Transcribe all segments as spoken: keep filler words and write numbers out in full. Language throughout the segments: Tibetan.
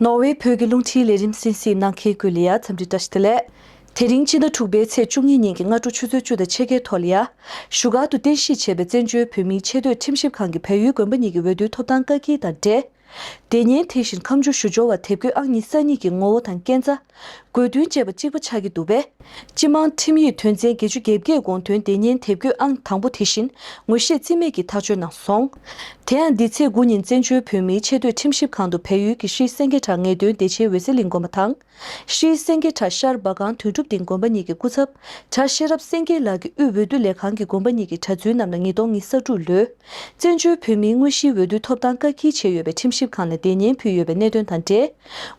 ནོར་ཝེ་བོད་ཀྱི་རླུང་འཕྲིན་ལས་རིམ་གསན་གཟིགས་གནང་མཁན་ཀུན་ལ་ཡ་འཚམས་འདྲི་བཀྲ་ཤིས་བདེ་ལེགས། དེ་རིང་སྤྱི་ཟླ་དྲུག་པའི་ཚེས་བཅུ་གཉིས་ཉིན་གྱི་སྔ་དྲོ་ཆུ་ཚོད་བཅུ་དང་ཕྱེད་ཀའི་ཐོག་ལ་ཡ། བཞུགས་སྒར་དུ་རྟེན་གཞི་བྱས་པའི་བཙན་བྱོལ་བོད་མིའི་ཆེས་མཐོའི་ཁྲིམས་ཞིབ་ཁང་གི་བལ་ཡུལ་དགོན་པ་གཉིས་ཀྱི་འོས་བསྡུའི་ཐོབ་ཐང་བཀག་སྐྱིལ་དང་འབྲེལ། དེ་ཉིན་དེ་བཞིན་ཁ་མཆུ་ཞུ་སྦྱོར་བ་དེབ་འགོད་ཨང་ཉི་ཤུ་རྩ་གཉིས་ཀྱི་ངོ་བོ་དང་སྐས་འཛའ། དགོས་འདུན་བཅས་པ་གཅིག་པ་ཆགས་ཀྱི་འདུག་པས། སྤྱི་དམངས་ཁྲིམས་ཡིག་དོན་ཚན་བརྒྱད་ཅུ་གྱ་བརྒྱད་དགོངས་དོན་དེ་ཉིན་དེབ་འགོད་ཨང་དང་པོ་དེ་བཞིན་ངོ་ཤེས་རྩིས་མེད་ཀྱིས་ཐག་གཅོད་གནང་སོང་། དེ་ཡང་འདི་ཚེས་དགུ་ཉིན་བཙན་བྱོལ་བོད་མིའི་ཆེས་མཐོའི་ཁྲིམས་ཞིབ་ཁང་དུ་བལ་ཡུལ་གྱི་ཤྲི་སེང་གེ་བྲག་ངེས་དོན་བདེ་ཆེན་འོད་ཟེར་གླིང་དགོན་པ་དང་། ཤྲི་སེང་གེ་བྲག་ཤར་འབའ་སྒང་དོན་གྲུབ་སྡིངས་དགོན་པ་གཉིས་ཀྱི་སྐུ་ཚབ་གྲྭ་ཤེས་རབ་སེང་གེ་ལགས་ཀྱི་དབུས་འོས་བསྡུ་ལས་ཁང་གི་དགོན་པ་གཉིས་ཀྱི་གྲྭ་བཙུན་རྣམས་ལ་ཉིས་སྟོང་ཉི་ཤུ་རྩ་དྲུག་ལོའི་བཙན་བྱོལ་བོད་མིའི་དངོས་གཞིའི་འོས་བསྡུའི་ཐོབ་ཐང་བཀག་སྐྱིལ་བྱས་ཡོད་པའི་ཁྲིམས་ཞིབ་ཁང་ནས་འདེད་ཉན་ཕུལ་ཡོད་པའི་གནད་དོན་དང་འབྲེལ།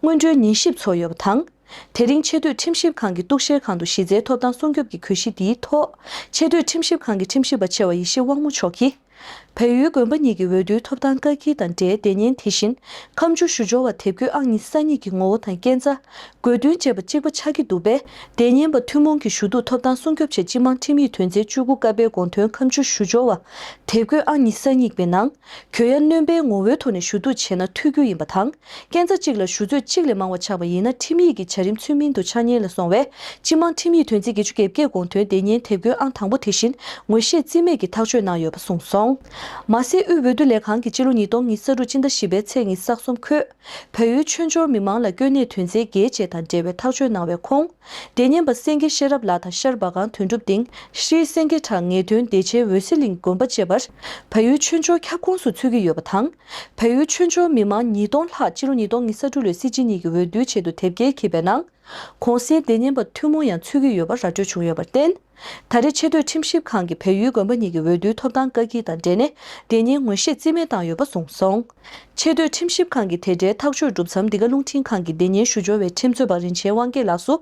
སྔོན་འགྲོའི་ཉན་ཞིབ་ཚོགས་ཡོད་པ་དང་། དེ་རིང་ཆེས་མཐོའི་ཁྲིམས་ཞིབ་ཁང་གི་གཏུག་བཤེར་ཁང་དུ་གཞི་རྩའི་ཐོབ་ཐང་སྲུང་སྐྱོབ་ཀྱི་གྱོད་གཞི་འདིའི་ཐོག་ཆེས་མཐོའི་ཁྲིམས་ཞིབ་ཁང་གི་ཁྲིམས་ཞིབ་པ་ཆེ་བ་ཡེ་ཤེས་དབང་མོ་མཆོག་གིས། བལ་ཡུལ་དགོན་པ་གཉིས་ཀྱི་འོས་བསྡུའི་ཐོབ་ཐང་བཀག་སྐྱིལ་དང་འབྲེལ་འདེད་ཉན་དེ་བཞིན་ཁ་མཆུ་ཞུ་སྦྱོར་བ་དེབ་འགོད་ཨང་ཉི་ཤུ་རྩ་གཉིས་ཀྱི་ངོ་བོ་དང་སྐས་འཛའ། དགོས་འདུན་བཅས་པ་གཅིག་པ་ཆགས་ཀྱི་འདུག་པས། འདེད་ཉན་པ་ཐུན་མོང་གི་ཞུ་གཏུག་ཐོབ་ཐང་སྲུང་སྐྱོབ་ཆེད་སྤྱི་དམངས་ཁྲིམས་ཡིག་དོན་ཚན་བཅུ་དགུ་ཀ་པའི་དགོངས་དོན་ཁ་མཆུ་ཞུ་སྦྱོར་བ་དེབ་འགོད་ཨང་ཉི་ཤུ་རྩ་གཉིས་པའི་ནང་གྱོད་ཡ་སྣོན་པའི་ངོ་བོའི་ཐོག་ནས་ཞུ་གཏུག་བྱས་ན་ཐུབ་རྒྱུ་ཡིན་པ་དང་། སྐས་འཛའ་གཅིག་ལ་ཞུ་ཚོད་གཅིག་ལས་མང་བ་ཆགས་པ་ཡིན་ན་ཁྲིམས་ཡིག་གི་བྱ་རིམ་ཚུལ་མིན་དུ་ཆགས་ཉེན་ལ་སོང་བས། སྤྱི་དམངས་ཁྲིམས་ཡིག་དོན་ཚན་བརྒྱད་ཅུ་གྱ་བརྒྱད་དགོངས་དོན་དེ་ཉིན་དེབ་འགོད་ཨང་དང་པོ་དེ་བཞིན་ངོ་ཤེས་རྩིས་མེད་ཀྱིས་ཐག་གཅོད་གནང་ཡོད་པ་གསུངས་སོང་། མ་ཟད་དབུས་འོས་བསྡུ་ལས་ཁང་གིས་སྤྱི་ལོ་ཉིས་སྟོང་ཉི་ཤུ་རྩ་དྲུག་སྤྱི་ཟླ་བཞི་པའི་ཚེས་ཉི་ཤུ་རྩ་གསུམ་འཁོད། བལ་ཡུལ་ཆོས་འབྱོར་མི་མང་ལ་དཀོན་གནས་དོན་ཚན་བརྒྱད་བཅས་དང་འབྲེལ་བའི་ཐག་གཅོད་གནང་བའི་ཁོངས། འདེད་ཉན་པ་སེང་གེ་ཤེས་རབ་ལགས་དང་ཤར་འབའ་སྒང་དོན་གྲུབ་སྡིངས་ཤྲི་སེང་གེ་བྲག་ངེས་དོན་བདེ་ཆེན་འོད་ཟེར་གླིང་དགོན་པ་བཅས་པར། བལ་ཡུལ་ཆོས་འབྱོར་ཁྱབ་ཁོངས་སུ་ཚུད་ཀྱི་ཡོད་པ་དང་། བལ་ཡུལ་ཆོས་འབྱོར་མི་མང་ཉིས་སྟོང་ལྷག་སྤྱི་ལོ་ཉིས་སྟོང་ཉི་ཤུ་རྩ་དྲུག་ལོའི་སྲིད་སྤྱི་གཉིས་ཀྱི་འོས་བསྡུའི་ཆེད་དུ་དེབ་སྐྱེལ་བགྱིས་པའི་ནང་། གུང་སེང་འདེད་ཉན་པ་ཐུན་མོང་ཡང་ཚུད་ཀྱི་ཡོད་པ་ར་སྤྲོད་བྱུང་ཡོད་པར་བརྟེན། ད་རེས་ཆེས་མཐོའི་ཁྲིམས་ཞིབ་ཁང་གིས་བལ་ཡུལ་དགོན་པ་གཉིས་ཀྱི་འོས་བསྡུའི་ཐོབ་ཐང་བཀག་སྐྱིལ་དང་འབྲེལ་ནས་འདེད་ཉན་ངོ་ཤེས་རྩིས་མེད་བཏང་ཡོད་པ་གསུངས་སོང་། ཆེས་མཐོའི་ཁྲིམས་ཞིབ་ཁང་གིས་དེ་འབྲེལ་ཐག་གཅོད་གྲུབ་མཚམས་འདི་ག་རླུང་འཕྲིན་ཁང་གི་འདེད་ཉན་ཞུ་སྦྱོར་བའི་ཁྲིམས་རྩོད་པ་རིན་ཆེན་དབང་རྒྱལ་ལགས་སུ་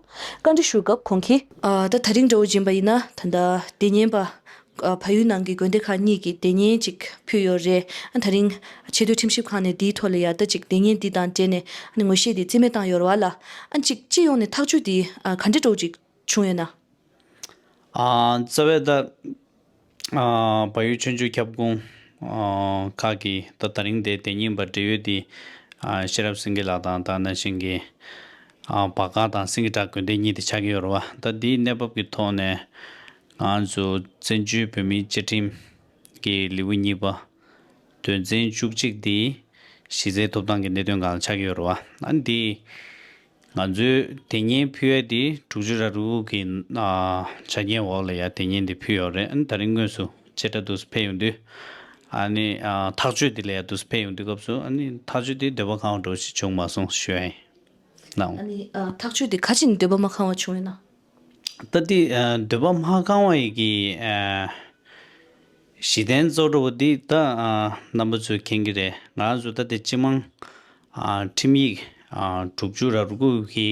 བཀའ་འདྲི་ཞུ་སྐབས་ཁོང་གིས། ཨ། ད་ད་རིང་འདྲ་བོ་ཡིན་པ་ཡིན་ན་ད་ལྟ་འདེད་ཉན་པ། ཨ། བལ་ཡུལ་ནང་གི་དགོན་སྡེ་ཁག་གཉིས་ཀྱིས་འདེད་ཉན་ཅིག་ཕུལ་ཡོད་རེད། ཨ། ད་རིང་ཆེས་མཐོའི་ཁྲིམས་ཞིབ་ཁང་ནས་འདིའི་ཐོག་ལ་ཡ་ད་ཅིག་འདེད་ཉན་འདི་དང་འབྲེལ་ནས་ཨ་ནི་ངོ་ཤེས་འདི་རྩིས་མེད་བཏང་ཡོད་རེད་བ་ལ། ཨ། ཅིག་སྤྱི་ཡོངས་ནས་ཐག་གཅོད་འདི་ཨ་ག་འདྲ་འདྲ་བོ་ཅིག་བྱུང་ཡོད་ན། ཨ། རྩ་བའི་ད། ཨ། བལ་ཡུལ་ཆོས་འབྱོར་ཁྱབ་ཁོངས། ཨ། ཁག་གི་ད་ད་རིང་དེ་འདེད་ཉན་པ་འབྲེལ་ཡོད་དེ། ཨ། ཤེས་རབ་སེང་གེ་ལགས་དང་ད་ནང་བཞིན་གྱི། ཨ། བར་སྒང་དང་སེང་གེ་བྲག་དགོན་སྡེ་གཉིས་དེ་ཆགས་ཀྱི་ཡོད་རེད་བ། ད་འདིའི་གནས་བབ་ཀྱི་ཐོག་ནས་ང་ཚོ་བཙན་བྱོལ་བོད་མིའི་བཅའ་ཁྲིམས་ཀྱི་ལེའུ་གཉིས་པ། དོན་ཚན་བཅུ་གཅིག་འདི་གཞི་རྩའི་ཐོབ་ཐང་གི་གནད་དོན་སྒང་ལ་ཆགས་ཀྱི་ཡོད་རེད་བ། ཨ་ནི་འདི་ང་ཚོས་དེ་སྔོན་ཕུལ་ཡ་དེ་དྲུག་ཅུ་རེ་དྲུག་གི་ཨ་ཆ་རྐྱེན་འོག་ལ་ཡ་དེ་སྔོན་དེ་ཕུལ་ཡོད་རེད། ཨ་ནི་ད་རིང་དངོས་སུ་བཅད་ཁྲ་འདུག་སེ་ཕེབས་ཡོང་དུས། ཨ་ནི་ཨ་ཐག་གཅོད་དེ་ལ་ཡ་འདུག་སེ་ཕེབས་ཡོང་དུས་སྐབས་སུ་ཨ་ནི་ཐག་གཅོད་དེ་འདོད་པ་ཁེངས་པ་འདྲ་བོ་ཞིག་བྱུང་མ་སོང་ཞུ་ཡ་ཡིན། ལགས། ཨ་ནི་ཨ་ཐག་གཅོད་དེ་ག་ཅིག་ནས་འདོད་པ་མ་ཁེངས་པ་བྱུང་ཡོད་ན། ད་དེ་ཨ་འདོད་པ་མ་ཁེངས་པ་ཡི་གི་ཨ་གཞི་རྟེན་གཙོ་བོ་འདྲ་བོ་འདི་ད་ཨ་རྣམ་པ་ཚོས་མཁྱེན་གྱི་རེད། ང་ཚོ་ད་དེ་སྤྱི་དམངས་ཨ་ཁྲིམས་ཡིག་ཨ་དྲུག་ཅུ་རེ་དགུ་གི་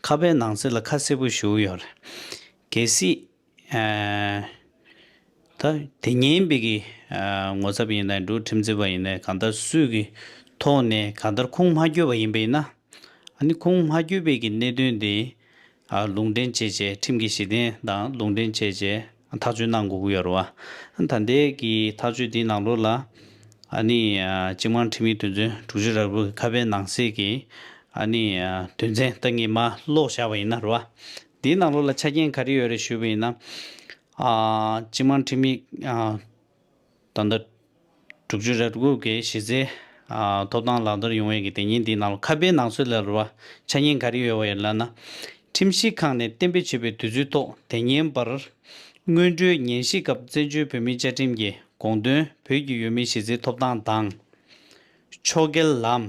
ཁ་པའི་ནང་གསེས་ལ་ཁ་གསལ་པོ་ཞུ་གི་ཡོད་རེད། གལ་སྲིད་ཨ་ད་དེ་སྔོན་པའི་གི་ཨ་ངོ་ཚབ་ཡིན་ནའི་འགྲོ་ཁྲིམས་རྩོད་པ་ཡིན་ནའི་གང་ལྟར་སུས་ཀྱི་ཐོག་ནས་གང་ལྟར་ཁུངས་མ་འཁྱོལ་བ་ཡིན་པ་ཡིན་ན། ཨ་ནི་ཁུངས་མ་འཁྱོལ་བའི་གི་གནད་དོན་དེ་ཨ་ལུང་འདྲེན་བྱས་བྱས་ཁྲིམས་ཀྱི་གཞི་རྟེན་དང་ལུང་འདྲེན་བྱས་བྱས་ཐག་གཅོད་གནང་དགོས་ཀྱི་ཡོད་རེད་བ། ད་ལྟའི་གི་ཐག་གཅོད་འདིའི་ནང་ལོགས་ལ་ཨ་ནི་ཨ་སྤྱི་དམངས་ཁྲིམས་ཡིག་དོན་ཚན་དྲུག་ཅུ་རེ་དགུ་གི་ཁ་པའི་ནང་གསེས་ཀྱི་ཨ་ནི་ཨ་དོན་ཚན་ད་ངས་མར་ཀློག་བཞག་པ་ཡིན་ན་རེད་བ། འདིའི་ནང་ལོགས་ལ་ཆ་རྐྱེན་ག་རེ་ཡོད་རེད་ཞུས་པ་ཡིན་ན། ཨ་སྤྱི་དམངས་ཁྲིམས་ཡིག་ཨ་ད་ལྟ་དྲུག་ཅུ་རེ་དགུ་གི་གཞི་རྩའི་ཨ་ཐོབ་ཐང་ལག་བསྟར་ཡོང་བའི་གི་དེ་ཉིན་འདིའི་ནང་ལ་ཁ་པའི་ནང་གསེས་ལ་རེད་བ། ཆ་རྐྱེན་ག་རེ་ཡོད་པ་ཡིན་ལབ་ན། ཁྲིམས་ཞིབ་ཁང་ནས་གཏན་འབེབས་བྱས་པའི་དུས་ཚོད་ཐོག་དེ་སྔོན་པར་སྔོན་འགྲོའི་ཉན་ཞིབ་སྐབས་བཙན་བྱོལ་བོད་མིའི་བཅའ་ཁྲིམས་ཀྱི་དགོངས་དོན་བོད་ཀྱི་ཡུལ་མིའི་གཞི་རྩའི་ཐོབ་ཐང་དང་། ཕྱོགས་འགལ་ལམ།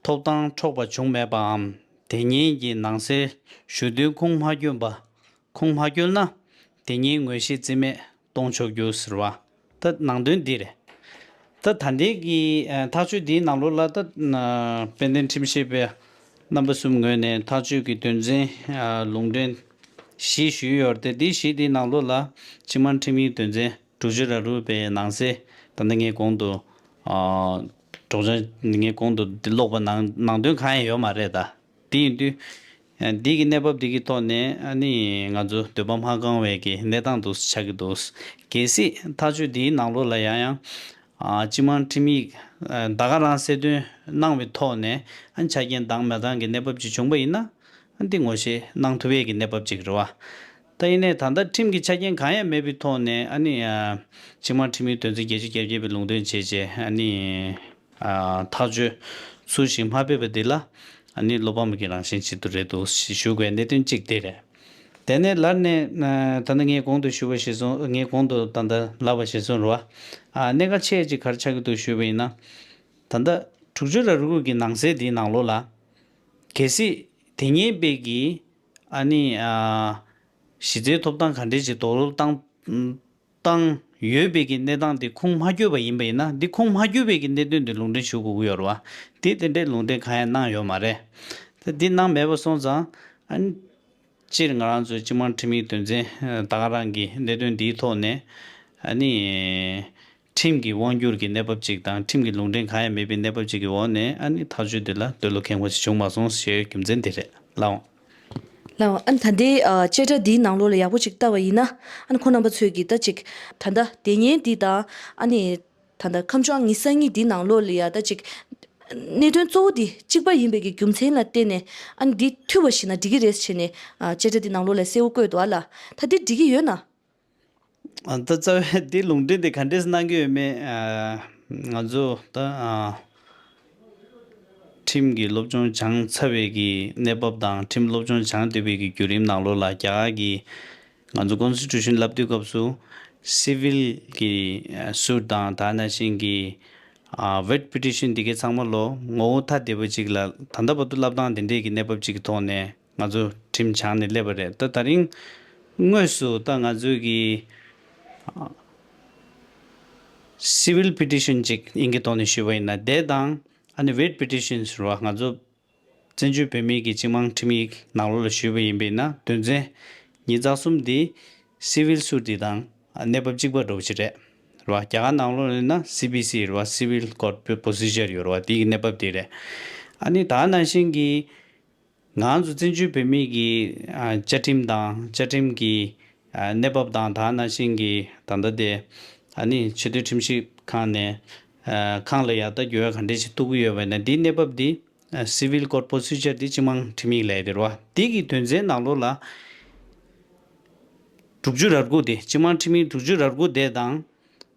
ཐོབ་ཐང་འཕྲོག་པ་བྱུང་མེད་པའམ་དེ་ཉིན་གྱི་ནང་གསལ་ཞུ་དོན་ཁུངས་མ་འཁྱོལ་པ། ཁུངས་མ་འཁྱོལ་ན་དེ་ཉིན་ངོས་བཞེས་རྩིས་མེད་གཏོང་ཆོག་རྒྱུ་ཟེར་བ། ད་ནང་དོན་འདི་རེད། ད་ད་ལྟའི་གི་ཨ་ཐག་གཅོད་འདིའི་ནང་ལོགས་ལ་ད་ཨ་དཔལ་ལྡན་ཁྲིམས་ཞིབ་པའི་རྣམ་པ་གསུམ་ངོས་ནས་ཐག་གཅོད་ཀྱི་དོན་ཚན་ཨ་ལུང་འདྲེན་བཞི་ཞུས་ཡོད་རེད་དེ། འདི་བཞི་འདིའི་ནང་ལོགས་ལ་སྤྱི་དམངས་ཁྲིམས་ཡིག་དོན་ཚན་དྲུག་ཅུ་རེ་དྲུག་པའི་ནང་གསེས་ད་ལྟ་ངས་གོང་དུ་ཨ་སྒྲོག་སྦྱང་ངས་གོང་དུ་འདི་ཀློག་པ་ནང་ནང་དོན་གང་ཡང་ཡོད་མ་རེད་ད། དེ་ཡིན་དུས། ཨ་འདི་གི་གནས་བབ་འདི་གི་ཐོག་ནས་ཨ་ནི་ང་ཚོ་འདོད་པ་མ་ཁེངས་པའི་གི་གནས་སྟངས་འདུག་ཆགས་ཀྱི་འདུག་གལ་སྲིད་ཐག་གཅོད་འདིའི་ནང་ལོགས་ལ་ཡང་ཡང་ ཨ་སྤྱི་དམངས་ཁྲིམས་ཡིག་ཨ་ད་ག་རང་གསལ་སྟོན་གནང་བའི་ཐོག་ནས་ཨ་ཆ་རྐྱེན་དང་མ་འདང་གི་གནས་བབ་ཅིག་བྱུང་པ་ཡིན་ན། ཨ་འདི་ངོ་ཤེས་གནང་ཐུབ་ཡས་ཀྱི་གནས་བབ་ཅིག་རེད་བ། ད་ཡིན་ནའི་ད་ལྟ་ཁྲིམས་ཀྱི་ཆ་རྐྱེན་གང་ཡང་མེད་པའི་ཐོག་ནས་ཨ་ནི་ཨ་སྤྱི་དམངས་ཁྲིམས་ཡིག་དོན་ཚན་བརྒྱད་ཅུ་གྱ་བརྒྱད་པའི་ལུང་འདྲེན་བྱས་རྗེས་ཨ་ནི་ཨ་ཐག་གཅོད་ཚུལ་བཞིན་མ་ཕེབས་པ་འདི་ལ་ཨ་ནི་བློ་ཕམ་གྱི་རང་བཞིན་ཅིག་ཏུ་རེད་འདུག་ཞེས་ཞུ་དགོས་གནད་དོན་གཅིག་དེ་རེད། དེ་ནས་ལར་ནས་ཨ་ད་ལྟ་ངས་གོང་དུ་ཞུ་བ་གཞིར་བཟུང་ངས་གོང་དུ་ད་ལྟ་ལབ་པ་གཞིར་བཟུང་རེད་བ། ཨ་གནད་འགག་ཆེ་ཅིག་ག་རེ་ཆགས་ཀྱི་འདུག་ཞུས་པ་ཡིན་ན། ད་ལྟ་དྲུག་ཅུ་རེ་དགུ་གི་ནང་གསེས་འདིའི་ནང་ལོགས་ལ། གལ་སྲིད་དེ་སྔོན་པའི་གི་ཨ་ནི་ཨ་གཞི་རྩའི་ཐོབ་ཐང་ག་འདྲས་ཅིག་རྡོག་རོལ་བཏང་བཏང་ཡོད་པའི་གི་གནས་སྟངས་དེ་ཁུངས་མ་འཁྱོལ་བ་ཡིན་པ་ཡིན་ན། འདི་ཁུངས་མ་འཁྱོལ་བའི་གི་གནད་དོན་དེ་ལུང་འདྲེན་ཞུ་དགོས་ཀྱི་ཡོད་རེད་བ། དེ་དེ་འདྲའི་ལུང་འདྲེན་གང་ཡང་གནང་ཡོད་མ་རེད། ད་འདི་གནང་མེད་པ་སོང་ཙང་ཨ་ནི། སྤྱིར་ང་རང་ཚོའི་སྤྱི་དམངས་ཁྲིམས་ཡིག་དོན་ཚན་ད་ག་རང་གི་གནད་དོན་འདིའི་ཐོག་ནས་ཨ་ནི་ཁྲིམས་ཀྱི་དབང་སྒྱུར་གྱི་གནས་བབ་ཅིག་དང་ཁྲིམས་ཀྱི་ལུང་འདྲེན་གང་ཡང་མེད་པའི་གནས་བབ་ཅིག་གི་འོག་ནས་ཨ་ནི་ཐག་གཅོད་འདི་ལ་འདོད་བློ་ཁེངས་པོ་ཞིག་བྱུང་མ་སོང་ཞེས་རྒྱུ་མཚན་འདི་རེད། ལགས་འོང་། ལགས་འོང་། ཨ་ནི་ད་ལྟའི་ཨ་བཅད་ཁྲ་འདིའི་ནང་ལོགས་ལ་ཡག་པོ་ཅིག་ལྟ་བ་ཡིན་ན། ཨ་ནི་ཁོང་རྣམ་པ་ཚོས་ཀྱིས་ད་ཅིག་ད་ལྟ་དེ་སྔོན་འདི་དང་ཨ་ནི། ད་ལྟ་ཁམས་བྱང་ཉི་ཤུ་རྩ་གཉིས་འདིའི་ནང་ལོགས་ལ་ཡ་ད་ཅིག་གནད་དོན་གཙོ་བོ་འདི་གཅིག་པ་ཡིན་པའི་གི་རྒྱུ་མཚན་ལ་བརྟེན་ནས་ཨ་ནི་འདི་མཐུད་པ་ཞིག་ན་འགྲིག་གི་རེད་ཟེར་ནས་ཨ་བཅད་ཁྲ་འདི་ནང་ལོགས་ལ་གསལ་བོ་བཀོད་འདུག་ཨ་ལ། ད་འདི་འགྲིག་གི་ཡོད་ན། ཨ་ད་རྩ་བའི་འདི་ལུང་འདྲེན་འདི་ག་འདྲས་གནང་གི་ཡོད་མེད་ཨ་ང་ཚོ་ད་ཨ་ཁྲིམས་ཀྱི་སློབ་སྦྱོང་སྦྱངས་ཚར་བའི་གི་གནས་བབ་དང་ཁྲིམས་སློབ་སྦྱོང་སྦྱངས་བསྡད་པའི་གི་བརྒྱུད་རིམ་ནང་ལོགས་ལ་རྒྱ་གར་གྱི་ང་ཚོ་ཀོན་སི་ཊི་ཊུ་ཤན་ལབ་དུས་སྐབས་སུ་སི་ཝིལ་གྱི་སུཊ་དང་ད་ནང་བཞིན་གྱི་ཝེཊ་པི་ཊི་ཤན་འདི་གའི་ཚང་མ་ལོ་ངོ་བོ་ཐ་དད་པོ་ཅིག་ལ་ད་ལྟ་བར་དུ་ལབ་སྟངས་དེ་འདྲས་ཀྱི་གནས་བབ་ཅིག་གི་ཐོག་ནས་ང་ཚོ་ཁྲིམས་སྦྱངས་ནས་སླེབས་པ་རེད། ད་ད་རིང་དངོས་སུ་ད་ང་ཚོའི་གི་སི་ཝིལ་པི་ཊི་ཤན་ཅིག་དབྱིན་སྐད་ཐོག་ནས་ཞུས་པ་ཡིན་ན་དེ་དང་ཨ་ནི་ཝེཊ་པི་ཊི་ཤན་ཟེར་བ་ང་ཚོ་བཙན་བྱོལ་བོད་མིའི་གི་སྤྱི་དམངས་ཁྲིམས་ཡིག་ནང་ལོགས་ལ་ཞུས་པ་ཡིན་པས་ན་དོན་ཚན་ཉིས་རྩ་གསུམ་འདི་སི་ཝིལ་སུཊ་འདི་དང་གནས་བབ་གཅིག་པ་འདྲ་བོ་ཅིག་རེད། རེད་བ། རྒྱ་གར་ནང་ལོགས་ལ་ཡིན་ན་སི་པི་སི་རེད་བ། སི་ཝིལ་ཀོཌ་པོ་སི་ཇར་ཡོད་རེད་བ། དེའི་གི་གནས་བབ་དེ་རེད། ཨ་ནི་ད་ནང་བཞིན་གྱི་ང་ཚོ་བཙན་བྱོལ་བོད་མིའི་གི་ཨ་བཅའ་ཁྲིམས་དང་བཅའ་ཁྲིམས་ཀྱི་ཨ་གནས་བབ་དང་ད་ནང་བཞིན་གྱི་ད་ལྟ་དེ་ཨ་ནི་ཆེས་མཐོའི་ཁྲིམས་ཞིབ་ཁང་ནས་ཨ་ཁང་ལ་ཡར་ལྟ་རྒྱུ་ཡ་ག་འདྲས་ཞིག་གཏུག་གི་ཡོད་པ་ཡིན་ན་འདིའི་གནས་བབ་འདི། སི་ཝིལ་ཀོཌ་པོ་སི་ཇར་འདི་སྤྱི་དམངས་ཁྲིམས་ཡིག་ལས་དེ་རེད་བ། འདི་གི་དོན་ཚན་ནང་ལོགས་ལ་དྲུག་ཅུ་རེ་དགུ་དེ་སྤྱི་དམངས་ཁྲིམས་ཡིག་དྲུག་ཅུ་རེ་དགུ་དེ་དང་།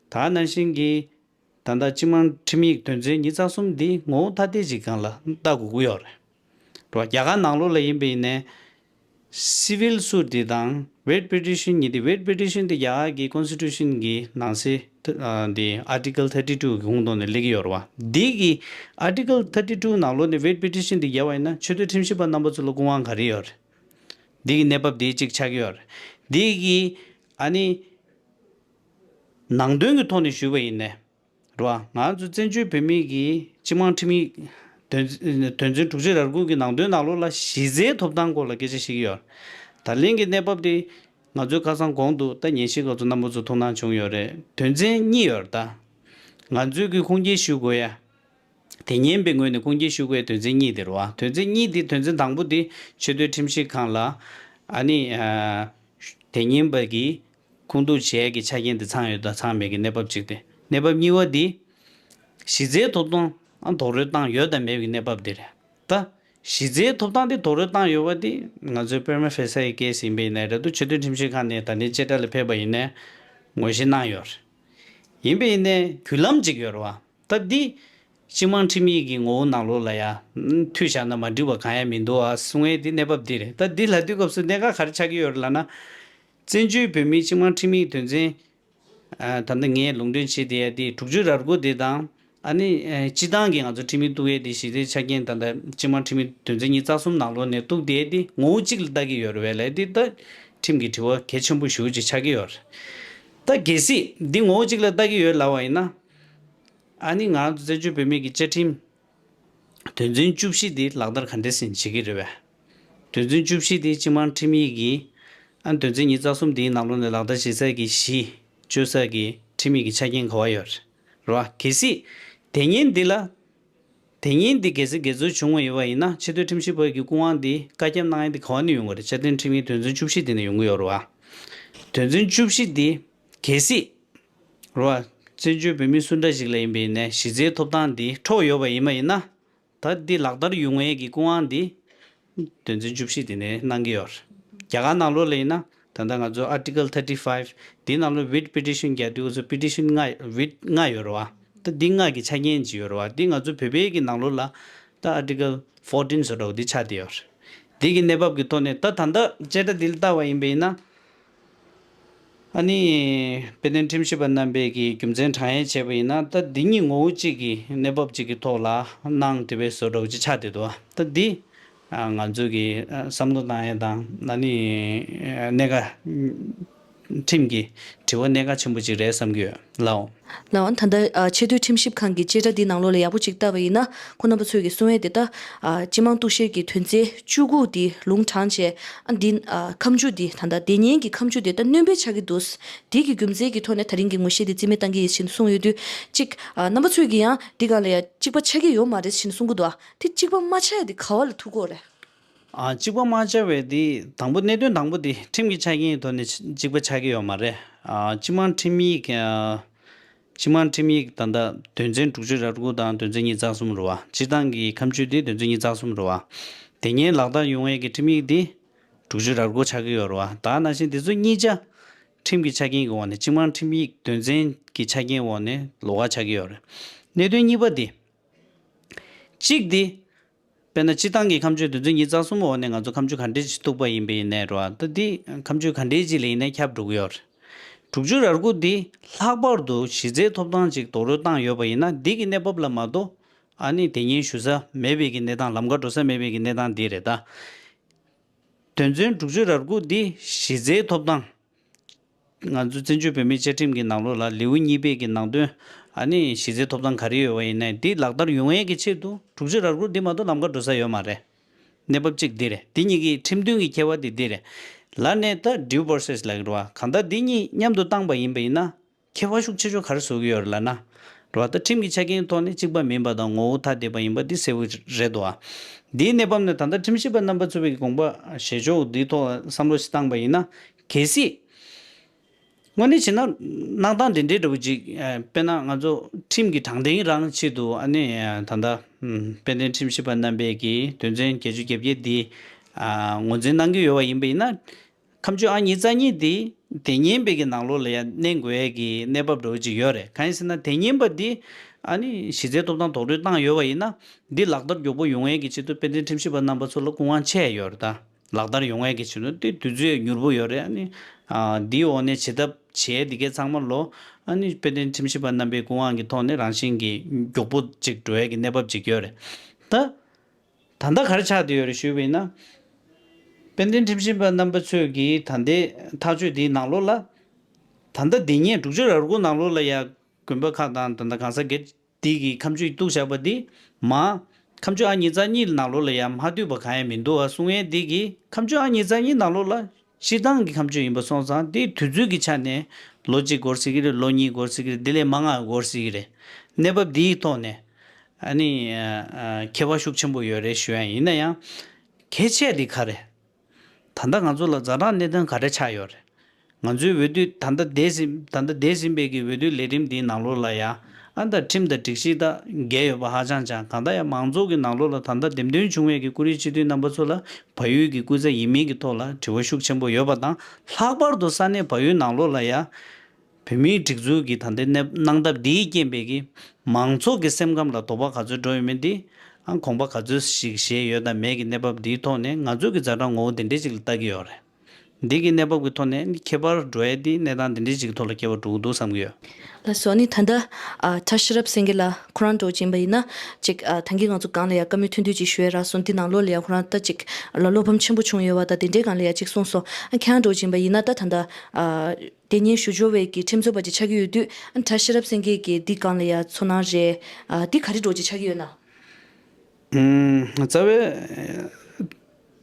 ད་ནང་བཞིན་གྱི་ད་ལྟ་སྤྱི་དམངས་ཁྲིམས་ཡིག་དོན་ཚན་ཉིས་རྩ་གསུམ་འདི་ངོ་བོ་ཐ་དད་ཅིག་སྒང་ལ་ལྟ་དགོས་ཀྱི་ཡོད་རེད། རེད་བ། རྒྱ་གར་ནང་ལོགས་ལ་ཡིན་པ་ཡིན་ནའི། སི་ཝིལ་སུཊ་འདི་དང་ཝེཊ་པི་ཊི་ཤན་གཉིས་འདི། ཝེཊ་པི་ཊི་ཤན་འདི་རྒྱ་གར་གྱི་ཀོན་སི་ཊི་ཊུ་ཤན་གྱི་ནང་གསེས་ཨ་འདི་ཨར་ཊི་ཀལ་ཐར་ཊི་ཊུ་གི་ཁོངས་གཏོགས་ནས་སླེབས་ཀྱི་ཡོད་རེད་བ། འདི་གི་ཨར་ཊི་ཀལ་ཐར་ཊི་ཊུ་ནང་ལོགས་ནས་ཝེཊ་པི་ཊི་ཤན་འདི་བརྒྱབ་པ་ཡིན་ན་ཆེས་མཐོའི་ཁྲིམས་ཞིབ་པ་རྣམ་པ་ཚོ་ལ་སྐུ་དབང་ག་རེ་ཡོད་རེད། འདི་གི་གནས་བབ་འདི་གཅིག་ཆགས་ཀྱི་ཡོད་རེད། འདི་གི་ཨ་ནི་ནང་དོན་གྱི་ཐོག་ནས་ཞུས་པ་ཡིན་ནའི། རེད་བ། ང་ཚོ་བཙན་བྱོལ་བོད་མིའི་གི་སྤྱི་དམངས་ཁྲིམས་ཡིག་དོན་དོན་ཚན་དྲུག་ཅུ་རེ་དགུ་གི་ནང་དོན་ནང་ལོགས་ལ་གཞི་རྩའི་ཐོབ་ཐང་སྐོར་ལ་སྐད་ཆ་བཤད་ཀྱི་ཡོད། ད་ལན་གྱི་གནས་བབ་དེ་ང་ཚོའི་ཁ་སང་གོང་དུ་ད་ཉན་ཤེས་ཁ་ཚོ་རྣམ་པ་ཚོ་ཐུགས་སྣང་བྱུང་ཡོད་རེད། དོན་ཚན་གཉིས་ཡོད་རེད་ད། ང་ཚོའི་གི་ཁུངས་སྐྱེལ་ཞུ་དགོས་ཡ། དེ་སྔོན་པའི་ངོས་ནས་ཁུངས་སྐྱེལ་ཞུ་དགོས་ཡ་དོན་ཚན་གཉིས་དེ་རེད་བ། དོན་ཚན་གཉིས་དེ་དོན་ཚན་དང་པོ་དེ་ཆེས་མཐོའི་ཁྲིམས་ཞིབ་ཁང་ལ་ཨ་ནི་ཨ་དེ་སྔོན་པ་གི་ཁུངས་གཏུག་བྱེད་ཡས་ཀྱི་ཆ་རྐྱེན་དེ་ཚང་ཡོད་དང་ཚང་མེད་ཀྱི་གནས་བབ་ཅིག་སྟེ། གནས་བབ་གཉིས་པ་འདི། གཞི་རྩའི་ཐོབ་ཐང་ཨ་རྡོག་རོལ་བཏང་ཡོད་དང་མེད་པའི་གནས་བབ་འདི་རེད། ད་གཞི་རྩའི་ཐོབ་ཐང་འདི་རྡོག་རོལ་བཏང་ཡོད་པ་འདི་ང་ཚོའི་པེ་ར་མ་ཧྥེ་སི་ཡི་ཀེ་སི་ཡིན་པ་ཡིན་ནའི་རེད་འདུག་ཆེས་མཐོའི་ཁྲིམས་ཞིབ་ཁང་ནས་ད་ལན་བཅད་ཁྲ་ལ་ཕེབས་པ་ཡིན་ནའི་ངོ་ཤེས་གནང་ཡོད་རེད། ཡིན་པ་ཡིན་ནའི་བརྒྱུད་ལམ་ཅིག་ཡོད་རེད་བ། ད་འདི་སྤྱི་དམངས་ཁྲིམས་ཡིག་གི་ངོ་བོ་ནང་ལོགས་ལ་ཡ་མཐུད་བཞག་ན་མ་འགྲིག་པ་གང་ཡང་མི་འདུག་ཨ་གསུང་ཡས་འདི་གནས་བབ་འདི་རེད། ད་འདི་ལབ་དུས་སྐབས་སུ་གནད་འགག་ག་རེ་ཆགས་ཀྱི་ཡོད་རེད་ལབ་ན། བཙན་བྱོལ་བོད་མིའི་སྤྱི་དམངས་ཁྲིམས་ཡིག་དོན་ཚན། ཨ་ད་ལྟ་ངས་ལུང་འདྲེན་བྱེད་བསྡད་ཡ་དེ་དྲུག་ཅུ་རེ་དགུ་དེ་དང་། ཨ་ནི་ཨ་སྤྱི་བཏང་གི་ང་ཚོ་ཁྲིམས་ཡིག་གཏུག་ཡས་དེ་གཞི་རྩའི་ཆ་རྐྱེན་ད་ལྟ་སྤྱི་དམངས་ཁྲིམས་ཡིག་དོན་ཚན་ཉིས་རྩ་གསུམ་ནང་ལོགས་ནས་གཏུག་བསྡད་ཡ་དེ་ངོ་བོ་གཅིག་ལ་ལྟ་གི་ཡོད་རེད་བས་ལབ་ཡ་དེ་ད་ཁྲིམས་ཀྱི་དྲི་བ་གལ་ཆེན་པོ་ཞེ་པོ་ཅིག་ཆགས་ཀྱི་ཡོད་རེད། ད་གལ་སྲིད་འདི་ངོ་བོ་གཅིག་ལ་ལྟ་གི་ཡོད་ལབ་པ་ཡིན་ན། ཨ་ནི་ང་རང་ཚོ་བཙན་བྱོལ་བོད་མིའི་གི་བཅའ་ཁྲིམས་དོན་ཚན་བཅུ་བཞི་འདི་ལག་བསྟར་ག་འདྲས་སེ་བྱེད་ཀྱི་རེད་བས། དོན་ཚན་བཅུ་བཞི་འདི་སྤྱི་དམངས་ཁྲིམས་ཡིག་གི་ཨ་དོན་ཚན་ཉིས་རྩ་གསུམ་འདིའི་ནང་ལོགས་ནས་ལག་བསྟར་བྱེད་ས་གི་གཞི་བཅོལ་ས་གི་ཁྲིམས་ཡིག་གི་ཆ་རྐྱེན་ག་བ་ཡོད་རེད་བ། གལ་སྲིད་དེ་སྔོན་འདི་ལ་དེ་སྔོན་འདི་གལ་སྲིད་འགལ་འཛོལ་བྱུང་བ་ཡོད་པ་ཡིན་ན་ཆེས་མཐོའི་ཁྲིམས་ཞིབ་པ་གི་སྐུ་དབང་འདི་བཀའ་ཁྱབ་གནང་ཡ་འདི་ག་བ་ནས་ཡོང་གི་རེད། བཅའ་ཁྲིམས་ཁྲིམས་ཡིག་དོན་ཚན་བཅུ་བཞི་འདི་ནས་ཡོང་གི་ཡོད་རེད་བ། དོན་ཚན་བཅུ་བཞི་འདི་གལ་སྲིད་རེད་བ། བཙན་བྱོལ་བོད་མི་སུ་འདྲ་ཞིག་ལ་ཡིན་པ་ཡིན་ནའི་གཞི་རྩའི་ཐོབ་ཐང་འདི་འཕྲོག་ཡོད་པ་ཡིན་པ་ཡིན་ན། ད་འདི་ལག་བསྟར་ཡོང་ཡས་ཀྱི་སྐུ་དབང་འདི་དོན་ཚན་བཅུ་བཞི་དེ་ནས་གནང་གི་ཡོད་རེད། རྒྱ་གར་ནང་ལོགས་ལ་ཡིན་ན་ད་ལྟ་ང་ཚོ་Article thirty five འདི་ནང་ལོགས་Writ Petition རྒྱག་དུས་ང་ཚོ་Petition ལྔ་Writ ལྔ་ཡོད་རེད་བ། ད་འདི་ལྔ་གི་ཆ་རྐྱེན་ཅིག་ཡོད་རེད་བ། འདི་ང་ཚོ་བོད་པའི་གི་ནང་ལོགས་ལ་ད་Article fourteen བཟོ་འདྲ་བོ་འདི་ཆགས་བསྡད་ཡོད་རེད། འདི་གི་གནས་བབ་ཀྱི་ཐོག་ནས་ད་ད་ལྟ་བཅད་ཁྲ་འདི་ལ་ལྟ་བ་ཡིན་པ་ཡིན་ན། ཨ་ནི། དཔལ་ལྡན་ཁྲིམས་ཞིབ་པ་རྣམ་པས་ཀྱིས་རྒྱུ་མཚན་དྲང་ཡས་བྱས་པ་ཡིན་ན་ད་འདི་གཉིས་ངོ་བོ་གཅིག་གི་གནས་བབ་གཅིག་གི་ཐོག་ལ་གནང་དེ་བས་བཟོ་འདྲ་བོ་ཅིག་ཆགས་བསྡད་འདུག་ད་འདི། ང་ཚོ་གི་བསམ་བློ་བཏང་ཡས་དང་ཨ་ནི། གནད་འགག་ཁྲིམས་ཀྱི་དྲི་བ་གནད་འགག་ཆེན་པོ་ཅིག་རེད་བསམ་གྱི་ཡོད་ལགས། ལགས་ད་ལྟ་ཆེས་མཐོའི་ཁྲིམས་ཞིབ་ཁང་གི་བཅད་ཁྲ་འདི་ནང་ལོགས་ལ་ཡག་པོ་ཅིག་བལྟས་པ་ཡིན་ན་ཁོང་རྣམ་པ་ཚོས་ཀྱིས་གསུང་ཡས་དེ་ད། སྤྱི་དམངས་གཏུག་བཤེར་གྱི་དོན་ཚན་བཅུ་དགུ་འདི་ལུང་དྲངས་བྱས། ཨ་འདི་ཨ་ཁ་མཆུ་འདི་ད་ལྟ་སྡེ་གཉན་གྱི་ཁ་མཆུ་འདི་ད་སྣོན་པ་ཆགས་ཀྱི་འདུག་འདི་གི་རྒྱུ་མཚན་གྱི་ཐོག་ནས་ད་རིང་གི་ངོ་ཤེས་འདི་རྩིས་མེད་བཏང་གི་ཡིན་ཞེས་གསུངས་ཡོད་དུས་གཅིག་ཨ་རྣམ་པ་ཚོས་ཀྱིས་ཡང་འདི་སྒང་ལ་ཡང་གཅིག་པ་ཆགས་ཀྱི་ཡོད་མ་རེད་ཞེས་གསུང་གི་འདུག་ཨ་དེ་གཅིག་པ་མ་ཆགས་ཡ་འདི་ག་བ་ལ་ཐུག་གི་ཡོད་རེད། ཨ་གཅིག་པ་མ་ཆགས་པའི་འདི་དང་པོ་གནད་དོན་དང་པོ་འདི་ཁྲིམས་ཀྱི་ཆ་རྐྱེན་གྱི་ཐོག་ནས་གཅིག་པ་ཆགས་ཀྱི་ཡོད་མ་རེད། ཨ་སྤྱི་དམངས་ཁྲིམས་ཡིག་ཨ། སྤྱི་དམངས་ཁྲིམས་ཡིག་ད་ལྟ་དོན་ཚན་དྲུག་ཅུ་རེ་དགུ་དང་དོན་ཚན་ཉི་ཤུ་རྩ་གསུམ་རེད་བ། སྤྱིར་བཏང་གི་ཁ་མཆུ་དེ་དོན་ཚན་ཉི་ཤུ་རྩ་གསུམ་རེད་བ། དེ་ཉིད་ལག་བསྟར་ཡོང་ཡས་ཀྱི་ཁྲིམས་ཡིག་དེ་དྲུག་ཅུ་རེ་དགུ་ཆགས་ཀྱི་ཡོད་རེད་བ། ད་ནང་བཞིན་དེ་ཚོ་གཉིས་ཆ་ཁྲིམས་ཀྱི་ཆ་རྐྱེན་གྱི་འོག་ནས་སྤྱི་དམངས་ཁྲིམས་ཡིག་དོན་ཚན་གྱི་ཆ་རྐྱེན་འོག་ནས་ལོགས་ཀ་ཆགས་ཀྱི་ཡོད་རེད། གནད་དོན་གཉིས་པ་དེ། གཅིག་དེ། དཔེར་ན་སྤྱིར་བཏང་གི་ཁ་མཆུ་དོན་ཚན་ཉི་ཤུ་རྩ་གསུམ་འོག་ནས་ང་ཚོ་ཁ་མཆུ་ག་འདྲས་ཤིག་གཏུགས་པ་ཡིན་པ་ཡིན་ནའི་རེད་བ། ད་འདི་ཁ་མཆུ་ག་འདྲས་ཅིག་ལ་ཡིན་ནའི་ཁྱབ་འགྲོ་གི་ཡོད་རེད། དྲུག་ཅུ་རེ་དགུ་འདི་ལྷག་པར་དུ་གཞི་རྩའི་ཐོབ་ཐང་ཅིག་རྡོག་རོལ་བཏང་ཡོད་པ་ཡིན་ན་འདི་གི་གནས་བབ་ལ་མ་གཏོགས་ཨ་ནི་དེ་ཉིད་ཞུ་ས་མེད་པའི་གི་གནས་སྟངས། ལམ་ཁ་འགྲོ་ས་མེད་པའི་གི་གནས་སྟངས་འདི་རེད་ད། དོན་ཚན་དྲུག་ཅུ་རེ་དགུ་འདི་གཞི་རྩའི་ཐོབ་ཐང་། ང་ཚོ་བཙན་བྱོལ་བོད་མིའི་བཅའ་ཁྲིམས་ཀྱི་ནང་ལོགས་ལ་ལེའུ་གཉིས་པའི་གི་ནང་དོན། ཨ་ནི་གཞི་རྩའི་ཐོབ་ཐང་ག་རེ་ཡོད་པ་ཡིན་ནའི་འདི་ལག་བསྟར་ཡོང་ཡས་ཀྱི་ཆེད་དུ་དྲུག་ཅུ་རེ་དགུ་འདི་མ་གཏོགས་ལམ་ཁ་འགྲོ་ས་ཡོད་མ་རེད། གནས་བབ་གཅིག་འདི་རེད། འདི་གཉིས་ཀྱི་ཁྲིམས་མཐུན་གྱི་ཁྱད་པར་དེ་འདི་རེད། ལར་ནས་ད་due process ལབ་ཀྱི་རེད་བ། གང་ལྟར་འདི་གཉིས་མཉམ་དུ་བཏང་པ་ཡིན་པ་ཡིན་ན། ཁྱད་པར་ཤུགས་ཆེ་ཤོས་ག་རེ་བཟོ་གི་ཡོད་རེད་ལབ་ན། རེད་བ། ད་ཁྲིམས་ཀྱི་ཆ་རྐྱེན་ཐོག་ནས་གཅིག་པ་མིན་པ་དང་ངོ་བོ་ཐ་དད་པ་ཡིན་པ་འདི་གསལ་པོ་རེད་འདུག་བ། འདིའི་གནས་བབ་ནས་ད་ལྟ་ཁྲིམས་ཞིབ་པ་རྣམ་པ་ཚོ་བའི་དགོངས་པ་བཞེས་ཕྱོགས་འདིའི་ཐོག་བསམ་བློ་ཞིག་བཏང་པ་ཡིན་ན། གལ་སྲིད། དངོས་གནས་བྱས་ན་གནང་སྟངས་འདི་འདྲའི་འདྲ་བོ་ཅིག་དཔེར་ན་ང་ཚོ་ཁྲིམས་ཀྱི་དྲང་བདེན་རང་ཆེད་དུ་ཨ་ནི་ད་ལྟ་དཔལ་ལྡན་ཁྲིམས་ཞིབ་པ་རྣམ་པས་ཀྱིས་དོན་ཚན་བརྒྱད་ཅུ་གྱ་བརྒྱད་འདི་ངོས་འཛིན་གནང་གི་ཡོད་པ་ཡིན་པ་ཡིན་ན། ཁ་མཆུ་ཨང་ཉི་ཤུ་རྩ་གཉིས་འདི་དེ་ཉིན་པའི་གི་ནང་ལོགས་ལ་ཡང་གནས་དགོས་ཡས་ཀྱི་གནས་བབ་འདྲ་བོ་ཅིག་ཡོད་རེད། གང་ཡིན་ཟེར་ན་དེ་ཉིན་པ་འདི་ཨ་ནི་གཞི་རྩའི་ཐོབ་ཐང་རྡོག་རོལ་བཏང་ཡོད་པ་ཡིན་ན་འདི་ལག་བསྟར་མགྱོགས་པོ་ཡོང་ཡས་ཀྱི་ཆེད་དུ་དཔལ་ལྡན་ཁྲིམས་ཞིབ་པ་རྣམ་པ་ཚོ་ལ་སྐུ་དབང་ཆད་ཡོད་རེད་ད། ལག་བསྟར་ཡོང་ཡས་ཀྱི་ཆེད་དུ་འདི་དུས་ཚོད་མྱུར་པོ་ཡོད་རེད། ཨ་ནི་འདིའི་འོག་ནས་བྱེད་ཐབས་བྱས་འདི་གས་ཚང་མ་ལོ་ཨ་ནི་དཔལ་ལྡན་ཁྲིམས་ཞིབ་པ་རྣམ་པའི་སྐུ་དབང་གི་ཐོག་ནས་རང་བཞིན་གྱིས་མགྱོགས་པོ་ཅིག་འགྲོ་ཡས་ཀྱི་གནས་བབ་ཅིག་ཡོད་རེད་ད། ད་ལྟ་ག་རེ་ཆགས་བསྡད་ཡོད་རེད་ཞུས་པ་ཡིན་ན། དཔལ་ལྡན་ཁྲིམས་ཞིབ་པ་རྣམ་པ་ཚོས་ཀྱིས་ད་ལྟའི་ཐག་གཅོད་འདིའི་ནང་ལོགས་ལ། ད་ལྟ་འདི་ཉིད་དྲུག་ཅུ་རེ་དགུ་ནང་ལོགས་ལ་ཡ་དགོན་པ་ཁག་དང་ད་ལྟ་གང་ཟག་སྒེར་འདི་གི་ཁ་མཆུ་གཏུགས་བཞག་པ་འདི་མ། ཁ་མཆུ་ཨང་ཉི་ཤུ་རྩ་གཉིས་ནང་ལོགས་ལ་ཡ་མ་བསྡུས་པ་གང་ཡང་མི་འདུག་ཨ་གསུང་ཡས་འདི་གི་ཁ་མཆུ་ཨང་ཉི་ཤུ་རྩ་གཉིས་ནང་ལོགས་ལ་སྤྱིར་བཏང་གི་ཁ་མཆུ་ཡིན་པ་སོང་ཙང་འདི་དུས་ཚོད་ཀྱི་ཆ་ནས་ལོ་གཅིག་འགོར་སྲིད་ཀྱི་རེད། ལོ་གཉིས་འགོར་སྲིད་ཀྱི་རེད། འདི་ལས་མང་ང་འགོར་སྲིད་ཀྱི་རེད། གནས་བབ་འདིའི་ཐོག་ནས། ཨ་ནི། ཁྱད་པར་ཤུགས་ཆེན་པོ་ཡོད་རེད་ཞུ་ཡ་ཡིན་ན་ཡང་། གལ་ཆེ་དེ་ག་རེད། ད་ལྟ་ང་ཚོ་ལ་ཛ་དྲག་གནད་དོན་ག་རེ་ཆགས་ཡོད་རེད། ང་ཚོའི་འོས་བསྡུ་ད་ལྟ་འདས་ཟིན་ད་ལྟ་འདས་ཟིན་པའི་གི་འོས་བསྡུ་ལས་རིམ་འདིའི་ནང་ལོགས་ལ་ཡ། ཨ་ད་ཁྲིམས་དང་སྒྲིག་གཞི་ད་འགལ་ཡོད་པ་ཧ་ཅང་ཅང་། གང་ལྟར་ཡང་མང་ཚོགས་ཀྱི་ནང་ལོགས་ལ་ད་ལྟ་འདེམས་ཐོན་བྱུང་བའི་གི་བཀུར་འོས་སྤྱི་འཐུས་རྣམ་པ་ཚོ་ལ་བལ་ཡུལ་གྱི་སྐུ་ཚབ་ཡིན་མིན་གྱི་ཐོག་ལ་དྲི་བ་ཤུགས་ཆེན་པོ་ཡོད་པ་དང་། ལྷག་པར་དུ་ས་གནས་བལ་ཡུལ་ནང་ལོགས་ལ་ཡ། བོད་མིའི་སྒྲིག་འཛུགས་ཀྱི་ད་ལྟའི་གནས་སྣང་སྟབས་འདིའི་རྐྱེན་པས་ཀྱི་མང་ཚོགས་ཀྱི་སེམས་ཁམས་ལ་དོགས་པ་ག་ཚོད་འགྲོ་ཡོད་མེད་འདི་ཨང་དགོངས་པ་ག་ཚོད་ཞིག་བཞེས་ཡོད་དམ་མེད་ཀྱི་གནས་བབ་འདིའི་ཐོག་ནས་ང་ཚོས་ཀྱི་ཛ་དྲག་ངོ་བོ་འདི་འདྲའི་ཅིག་ལ་ལྟ་གི་ཡོད་རེད། འདི་གི་གནས་བབ་ཀྱི་ཐོག་ནས་ཁྱད་པར་འགྲོ་ཡས་འདི་གནས་སྟངས་འདི་འདྲའི་ཅིག་གི་ཐོག་ལ་ཁྱད་པར་འགྲོ་གི་འདུག་བསམ་གི་ཡོད། ལགས་སོ། ཨ་ནི་ད་ལྟ་ཨ་ཁྲ་ཤེས་རབ་སེང་གེ་ལགས་ཁོ་རང་འདྲ་བོ་ཅིག་ཡིན་པ་ཡིན་ན་ཅིག་ཨ་ད་གིན་ང་ཚོ་སྒང་ལ་ཡ་བཀའ་མོལ་ཐུང་ཐུང་ཅིག་ཞུ་ཡས་རག་སོང་། འདི་ནང་ལོགས་ལ་ཡ་ཁོ་རང་ད་ཅིག་ལ་བློ་ཕམ་ཆེན་པོ་བྱུང་ཡོད་པ་དང་དེ་འདྲའི་སྒང་ལ་ཡ་ཅིག་གསུངས་སོང་། ཨ་ཁྱེད་རང་འདྲ་བོ་ཅིག་ཡིན་པ་ཡིན་ན་ད་ད་ལྟ་ཨ། དེ་ཉིན་ཞུ་སྦྱོར་བའི་གི་ཁྲིམས་རྩོད་པ་ཅིག་ཆགས་ཀྱི་ཡོད་དུས་ཨ་ཁྲ་ཤེས་རབ་སེང་གེ་གི་འདི་སྒང་ལ་ཡ་ཚོར་སྣང་རེད། ཨ་འདི་ག་རེ་འདྲ་བོ་ཅིག་ཆགས་ཀྱི་ཡོད་ན། ཨུམ། རྩ་བའི་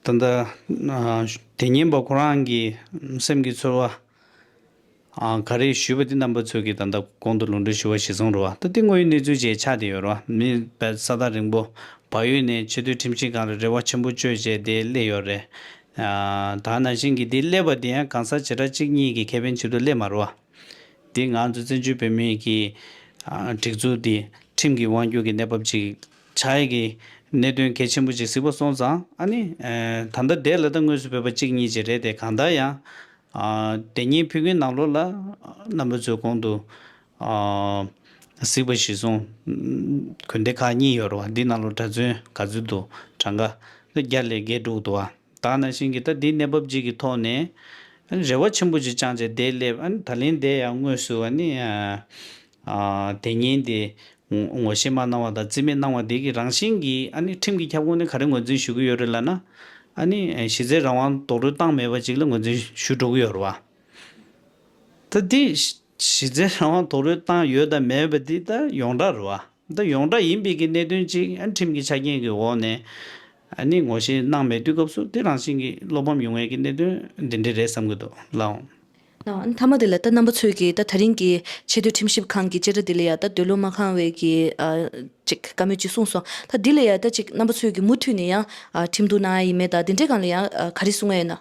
ད་ལྟ་ཨ་དེ་ཉིན་པ་ཁོ་རང་གི་སེམས་ཀྱི་ཚོར་བ་ཨ་ག་རེ་ཞུས་པ་འདི་རྣམ་པ་ཚོས་ཀྱི་ད་ལྟ་གོང་དུ་ལུང་འདྲེན་ཞུ་བ་གཞིར་བཟུང་རེད་བ། ད་འདི་དངོས་ཡོད་གནས་ཚུལ་ཅིག་ཆགས་བསྡད་ཡོད་རེད་བ། མི་ས་ཐག་རིང་པོ་བལ་ཡུལ་ནས་ཆེས་མཐོའི་ཁྲིམས་ཞིབ་ཁང་ལ་རེ་བ་ཆེན་པོ་བཅོལ་བྱས་དེ་སླེབས་ཡོད་རེད། ཨ་ད་ནང་བཞིན་གྱི་འདི་སླེབས་པ་འདི་ཡང་གང་ཟག་བྱེ་བྲག་གཅིག་གཉིས་ཀྱི་ཁེ་ཕན་ཆེད་དུ་སླེབས་མ་རེད་བ། འདི་ང་ཚོ་བཙན་བྱོལ་བོད་མིའི་གི་ཨ་སྒྲིག་འཛུགས་འདི་ཁྲིམས་ཀྱི་དབང་སྒྱུར་གྱི་གནས་བབ་ཅིག་ཆགས་ཡས་ཀྱི་གནད་དོན་གལ་ཆེན་པོ་ཅིག་གཟིགས་པ་སོང་ཙང་། ཨ་ནི་ཨ་ད་ལྟ་དེ་ལ་ད་དངོས་སུ་བོད་པ་གཅིག་གཉིས་ཅིག་རེད་དེ། གང་ལྟར་ཡང་ཨ་དེ་ཉིན་ཕུལ་མཁན་ནང་ལོགས་ལ་རྣམ་པ་ཚོས་གོང་དུ་ཨ་གཟིགས་པ་གཞིར་བཟུང་། དགོན་སྡེ་ཁག་གཉིས་ཡོད་རེད་བ། འདི་ནང་ལོགས་གྲྭ་བཙུན་ག་ཚོད་འདུག་གྲངས་ཀ་ད་བརྒྱ་ལས་བརྒལ་འགྲོ་གི་འདུག་བ། ད་ནང་བཞིན་གྱི་ད་འདི་གནས་བབ་ཅིག་གི་ཐོག་ནས་ཨ་ནི་རེ་བ་ཆེན་པོ་ཅིག་བཅངས་བྱས་དེ་སླེབས། ཨ་ནི་ད་ལན་དེ་ཡང་དངོས་སུ་ཨ་ནི་ཨ་ཨ་དེ་ཉིན་དེ་ངོ་ངོ་ཤེས་མ་གནང་བ་དང་རྩིས་མེད་གནང་བ་དེ་གི་རང་བཞིན་གྱིས་ཨ་ནི་ཁྲིམས་ཀྱི་ཁྱབ་ཁོངས་ནས་ག་རེ་ངོས་འཛིན་ཞུ་གི་ཡོད་རེད་ལབ་ན། ཨ་ནི་ཨ་གཞི་རྩའི་རང་དབང་རྡོག་རོལ་བཏང་མེད་པ་ཅིག་ལ་ངོས་འཛིན་ཞུ་འགྲོ་གི་ཡོད་རེད་བ། ད་འདི་གཞི་རྩའི་རང་དབང་རྡོག་རོལ་བཏང་ཡོད་དང་མེད་པ་འདི་ད་ཡོངས་གྲགས་རེད་བ། ད་ཡོངས་གྲགས་ཡིན་པའི་གི་གནད་དོན་ཅིག་ཨ་ཁྲིམས་ཀྱི་ཆ་རྐྱེན་གྱི་འོག་ནས་ཨ་ནི་ངོ་ཤེས་གནང་མེད་དུས་སྐབས་སུ་དེ་རང་བཞིན་གྱིས་བློ་ཕམ་ཡོང་ཡས་ཀྱི་གནད་དོན་འདི་འདྲ་རེད་བསམ་གྱི་འདུག་ལགས། ཨ་ནི་མཐའ་མ་དེ་ལ་ད་རྣམ་པ་ཚོས་ཀྱིས་ད་ད་རིང་གི་ཆེས་མཐོའི་ཁྲིམས་ཞིབ་ཁང་གི་བཅད་ཁྲ་འདི་ལ་ཡ་ད་འདོད་བློ་མ་ཁེངས་པའི་གི་ཨ་ཅིག་བཀའ་མོལ་ཅིག་གསུངས་སོང་། ད་འདི་ལ་ཡ་ད་ཅིག་རྣམ་པ་ཚོས་ཀྱིས་མུ་མཐུད་ནས་ཡང་ཨ་ཁྲིམས་གཏུག་གནང་ཡ་ཡིན་མེད། ད་འདི་འདྲའི་སྒང་ལ་ཡང་ཨ་ག་རེ་གསུང་ཡ་ཡོད་ན།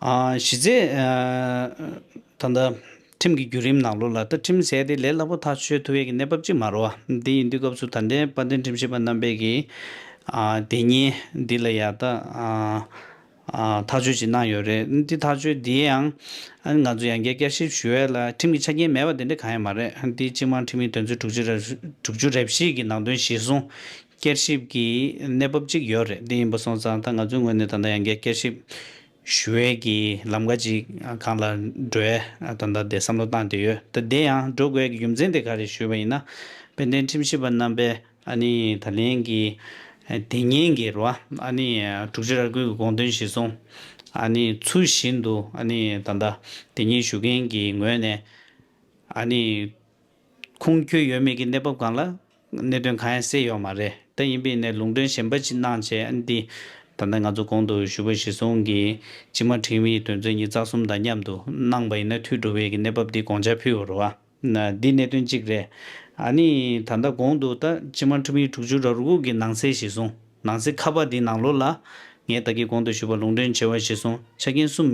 ཨ་གཞི་རྩའི་ཨ་ད་ལྟ་ཁྲིམས་ཀྱི་བརྒྱུད་རིམ་ནང་ལོགས་ལ་ད་ཁྲིམས་ཟེར་དེ་ལས་སླ་པོ་ཐག་ཆོད་ཐུབ་ཡས་ཀྱི་གནས་བབ་ཅིག་མ་རེད་བ། འདི་ཡིན་དུས་སྐབས་སུ་ད་ལྟའི་དཔལ་ལྡན་ཁྲིམས་ཞིབ་པ་རྣམ་པས་ཀྱིས་ཨ་དེ་ཉིན་འདི་ལ་ཡ་ད་ཨ་ཨ་ཐག་གཅོད་ཅིག་གནང་ཡོད་རེད། འདི་ཐག་གཅོད་འདི་ཡང་ཨ་ང་ཚོ་ཡང་བསྐྱར་བསྐྱར་ཞིབ་ཞུ་ཡས་ལ་ཁྲིམས་ཀྱི་ཆ་རྐྱེན་མེད་པ་དེ་འདྲ་གང་ཡང་མ་རེད། འདི་སྤྱི་དམངས་ཁྲིམས་ཡིག་དོན་ཚན་དྲུག་ཅུ་རེ་དྲུག་ཅུ་རེ་བཞི་གི་ནང་དོན་གཞིར་བཟུང་བསྐྱར་ཞིབ་ཀྱི་གནས་བབ་ཅིག་ཡོད་རེད། འདི་ཡིན་པ་སོང་ཙང་ད་ང་ཚོའི་ངོས་ནས་ད་ལྟ་ཡང་བསྐྱར་བསྐྱར་ཞིབ་ཞུ་ཡས་ཀྱི་ལམ་ཁ་ཅིག་སྒང་ལ་འགྲོ་ཡས་ད་ལྟ་དེ་བསམ་བློ་བཏང་བསྡད་ཡོད། ད་དེ་ཡང་འགྲོ་དགོས་ཀྱི་རྒྱུ་མཚན་དེ་ག་རེ་ཞུས་པ་ཡིན་ན། དཔལ་ལྡན་ཁྲིམས་ཞིབ་པ་རྣམ་པས་ཨ་ནི་ད་ལན་གྱི་དེ་ཉིན་གྱི་རེད་བ། ཨ་ནི་དྲུག་ཅུ་རེ་དགུ་གི་དགོངས་དོན་གཞིར་བཟུང་ཨ་ནི་ཚུལ་བཞིན་དུ་ཨ་ནི་ད་ལྟ་དེ་ཉིན་ཞུ་མཁན་གྱི་ངོས་ནས་ཨ་ནི་ཁུངས་འཁྱོལ་ཡོད་མེད་ཀྱི་གནས་བབ་སྒང་ལ་གནད་དོན་གང་ཡང་གསལ་ཡོད་མ་རེད། ད་ཡིན་པས་ནས་ལུང་འདྲེན་གཞན་པ་ཅིག་གནང་བྱས། ཨ་ནི་འདི་ད་ལྟ་ང་ཚོ་གོང་དུ་ཞུས་པ་གཞིར་བཟུང་གིས་སྤྱི་དམངས་ཁྲིམས་ཡིག་དོན་ཚན་ཉིས་རྩ་གསུམ་དང་མཉམ་དུ་གནང་པ་ཡིན་ན་འཐུས་འགྲོ་བའི་གི་གནས་བབ་འདི་དགོངས་འཆར་ཕུལ་ཡོད་རེད་བ། ན་འདི་གནད་དོན་གཅིག་རེད། ཨ་ནི་ད་ལྟ་གོང་དུ་ད་སྤྱི་དམངས་ཁྲིམས་ཡིག་དྲུག་ཅུ་རེ་དགུ་གི་ནང་གསེས་གཞིར་བཟུང་། ནང་གསེས་ཁ་པར་འདི་ནང་ལོགས་ལ་ངས་ད་གིན་གོང་དུ་ཞུས་པ་ལུང་འདྲེན་བྱས་པ་གཞིར་བཟུང་ཆ་རྐྱེན་གསུམ་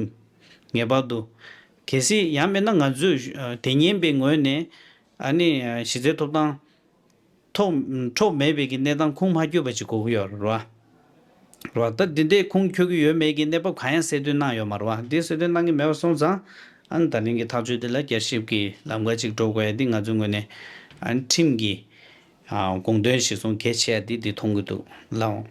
ངེས་པར་དུ། གལ་སྲིད་ཡང་མིན་ན་ང་ཚོས་ཨ་དེ་ཉིན་པའི་ངོས་ནས་ཨ་ནི་ཨ་གཞི་རྩའི་ཐོབ་ཐང་ཐོབ་འཕྲོག་མེད་པའི་གི་གནས་སྟངས་ཁུངས་མ་འཁྱོལ་བ་ཅིག་དགོས་ཀྱི་ཡོད་རེད་བ། རེད་བ། ད་འདི་འདྲའི་ཁུངས་འཁྱོལ་གྱི་ཡོད་མེད་ཀྱི་གནས་བབ་གང་ཡང་གསལ་སྟོན་གནང་ཡོད་མ་རེད་བ། འདི་གསལ་སྟོན་གནང་གི་མེད་པ་སོང་ཙང་ཨ་ནི་ད་ལན་གྱི་ཐག་གཅོད་འདི་ལ་བསྐྱར་ཞིབ་ཀྱི་ལམ་ཁ་ཅིག་འགྲོ་དགོས་ཡ་འདི་ང་ཚོའི་ངོས་ནས་ཨ་ནི་ཁྲིམས་ཀྱི་ཨ་དགོངས་དོན་གཞིར་བཟུང་གལ་ཆེ་ཡ་འདི་འདི་མཐོང་གི་འདུག་ལགས།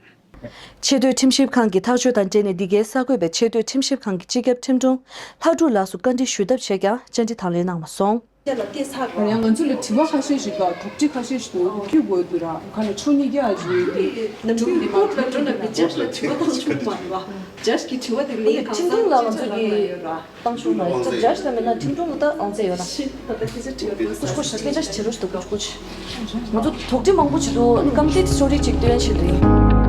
ཆེས་མཐོའི་ཁྲིམས་ཞིབ་ཁང་གི་ཐག་གཅོད་དང་འབྲེལ་ནས་འདི་གའི་གསར་འགོད་པས་ཆེས་མཐོའི་ཁྲིམས་ཞིབ་ཁང་གི་སྤྱི་ཁྱབ་ཁྲིམས་དྲུང་ལྷ་སྒྲུབ་ལགས་སུ་བཀའ་འདྲི་ཞུ་ཐབས་བྱས་ཀྱང་བཅར་འདྲི་དང་ལེན་གནང་མ་སོང་། ཡང་ང་ཚོ་ལ་དྲི་བ་ཁ་ཤས་ཤིག་དང་དོགས་འདྲི་ཁ་ཤས་ཤིག་འདུག་བསྐྱུར་དགོས་འདུག་ར། ག་ལ་ཕྱོགས་གཉིས་ཀ་ཡོད་དེ། ནམ་རྒྱུན་རི་པོར་ཊི་ལ་འགྲོ་ན་མི་ཇཇ་ལ་དྲི་བ་བཏང་ཆོག་མ་རེད་བ། ཇཇ་གི་དྲི་བ་དེ་ལས་ཁྲིམས་དྲུང་ལ་ང་ཚོ་གི་བཏང་ཆོག་མ་རེད། ཇཇ་ལ་མེད་ན་ཁྲིམས་དྲུང་ལ་ད་དབང་ཚད་ཡོད་ན། ཤི་ད་ལྟ་ཁྱེད་ཚོ་དྲི་བ་འདུག་ཀུ་ཅི་ཀུ་ཅི་སྐད་ཆ་བྱེད་རོགས་ཞུ་དང་ཀུ་ཅི་ཀུ་ཅི། ང་ཚོ་དོགས་འདྲི་མང་པོ་བྱེད་འདུག་ཨ་ནི་ཀམ་པི་ལིཊ་སི་ཊོ་རི་ཅིག་སྟོན་བྱེད་འདུག་ཡིན།